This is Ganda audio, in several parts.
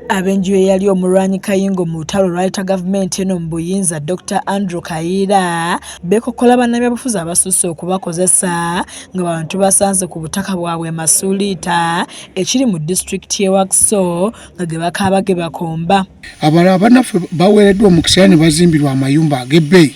Ab'enju y'eyali omulwanyi Kayingo mu lutalo olwaleeta gavumenti eno mu buyinza Dr. Andrew Kayiira beekokkola bannabyabufuzi abasusse okubakozesa nga bano tubasanze ku butaka bwabwe e Masuuliita ekiri mu disitulikiti y'e Wakiso nga ge bakaaba ge bakomba. Abalala bannaffe baweereddwa omukisa era ne bazimbirwa amayumba ag'ebbeeyi.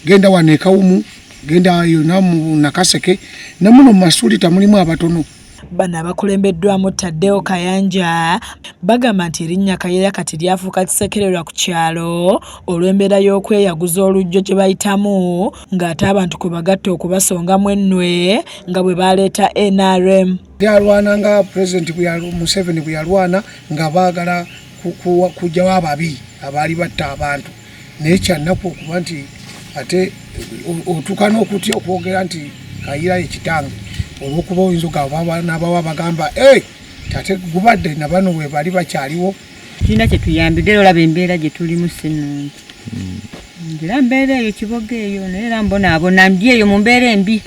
Genda wano e Kawumu, genda yonna mu Nakaseke ne muno mu Masuuliita mulimu abatono. Bano abakulembeddwamu Tadeo Kayanja bagamba nti erinnya Kayiira kati lyafuuka kisekererwa ku kyalo olw'embeera y'okweyaguza olujjo gye bayitamu ng'ate abantu kwe bagatta okubasongamu ennwe nga bwe baleeta NRM. Yalwana nga Pulezidenti Museveni bwe yalwana nga baagala kuggyawo ababi abaali batta abantu, naye kyannaku okuba nti ate otuuka n'okutya okwogera nti Kayiira ye kitange olw'okuba oyinza ogamba n'abawa bagamba ate gubadde na bano we bali bakyaliwo. Tulina kye tuyambidde era olaba embeera gye tulimu si nnungi. Era mbeera eyo Kiboga eyo naye era mbonaabona ndi eyo mu mbeera embi.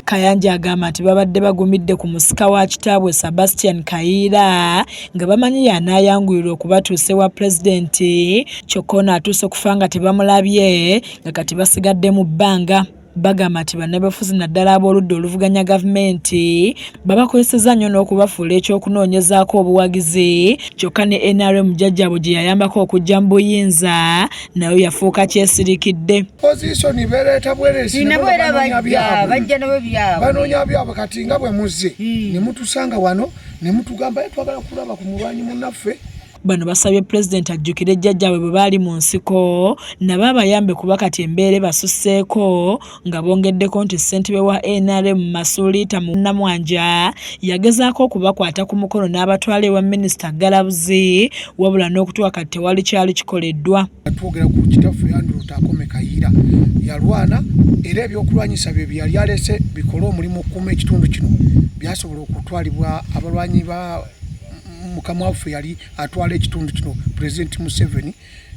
Kayanja agamba nti babadde bagumidde ku musika wa kitaabwe Sebastian Kayiira nga bamanyi y'anaayanguyirwa okubatuusa ewa pulezidenti kyokka ono atuuse okufa nga tebamulabye nga kati basigadde mu bbanga. Bagamba nti bannabyabufuzi naddala ab'oludda oluvuganya gavumenti babakozesezza nnyo n'okubafuula eky'okunoonyezaako obuwagizi kyokka ne NRM jjajjaabwe gye yayambako okujja mu buyinza nayo yafuuka kyesirikidde. Opposition bereeta bweresi banoonya byabwe kati nga bwe muzze ne mutusanga wano ne mutugamba twagala kulaba ku mulwanyi munnaffe. Bano basabye pulezidenti ajjukire jjajjaabwe bwe baali mu nsiko nabo abayambe kuba kati embeera ebasusseeko nga bongeddeko nti ssentebe wa NRM Masuuliita Namwanja yagezaako okubakwata ku mukono n'abatwala ewa minisita Galabuzi wabula n'okutuuka kati tewali kyali kikoleddwa. Twogera ku kitaffe Andrew Lutaakome Kayiira yalwana era ebyokulwanyisa bye bye yali alese bikole omulimu okukuuma ekitundu kino byasobola okutwalibwa abalwanyi ba mukama waffe yali atwala ekitundu kino Pulezidenti Museveni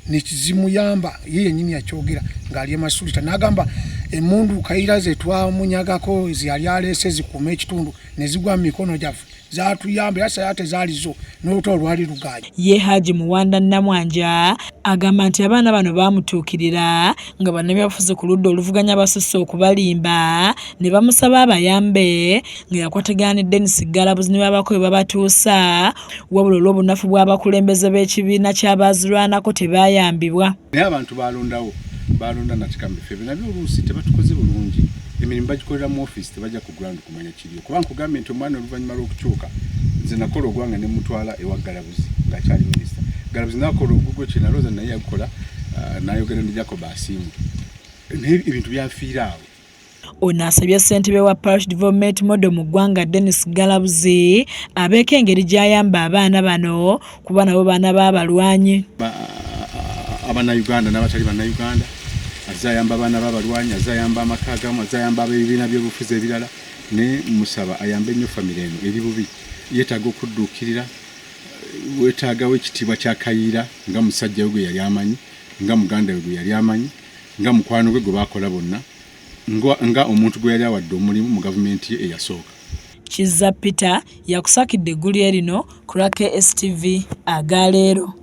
nekizimuyamba ye yennyini yakyogera ng'ali e Masuulita n'agamba emmundu Kayiira ze twamunyagako ze yali aleese zikuume ekitundu ne zigwa mu mikono gyaffe zatuyamba era saya tezaalizo n'olutalo lwali lugaanye. Ye Haji Muwanda Namwanja agamba nti abaana bano baamutuukirira nga bannabyabufuzi ku ludda oluvuganya basusse okubalimba ne bamusaba abayambe nga yakwatagana ne Denis Galabuzi ne babako we babatuusa wabula olw'obunafu bw'abakulembeze b'ekibiina ky'abaazirwanako tebaayambibwa. Naye abantu balondawo balonda natika mu bifo ebyo nabyo oluusi tebatukoze bulungi, emirimu bagikolera mu ofiisi tebajja ku ground kumanya kiriyo kuba nkugambye nti omwana oluvannyuma lw'okukyuka nze nakola ogwanga ne mutwala ewa Galabuzi ng'akyali minisita. Galabuzi n'akola ogugwe kye nalowooza naye yagukola n'ayogera ne Jacob Asiimwe naye ebintu byafiira awo. Ono asabye ssentebe wa Parish Development Model mu ggwanga Denis Galabuzi abeeko engeri gy'ayamba abaana bano kuba nabo baana b'abalwanyi. Abannayuganda n'abatali bannayuganda azze ayamba abaana b'abalwanyi, azze ayamba amaka agamu, azze ayamba ab'ebibiina by'obufuzi ebirala naye musaba ayambe nnyo famire eno eri bubi yeetaaga okudduukirira, weetaagawo ekitiibwa kya Kayiira nga musajja we gwe yali amanyi, nga muganda we gwe yali amanyi, nga mukwano gwe gwe baakola bonna. Nga omuntu gwe yali awadde omulimu mu gavumenti ye eyasooka. Kizza Peter yakusakidde eggulire lino ku lwa KSTV aga leero.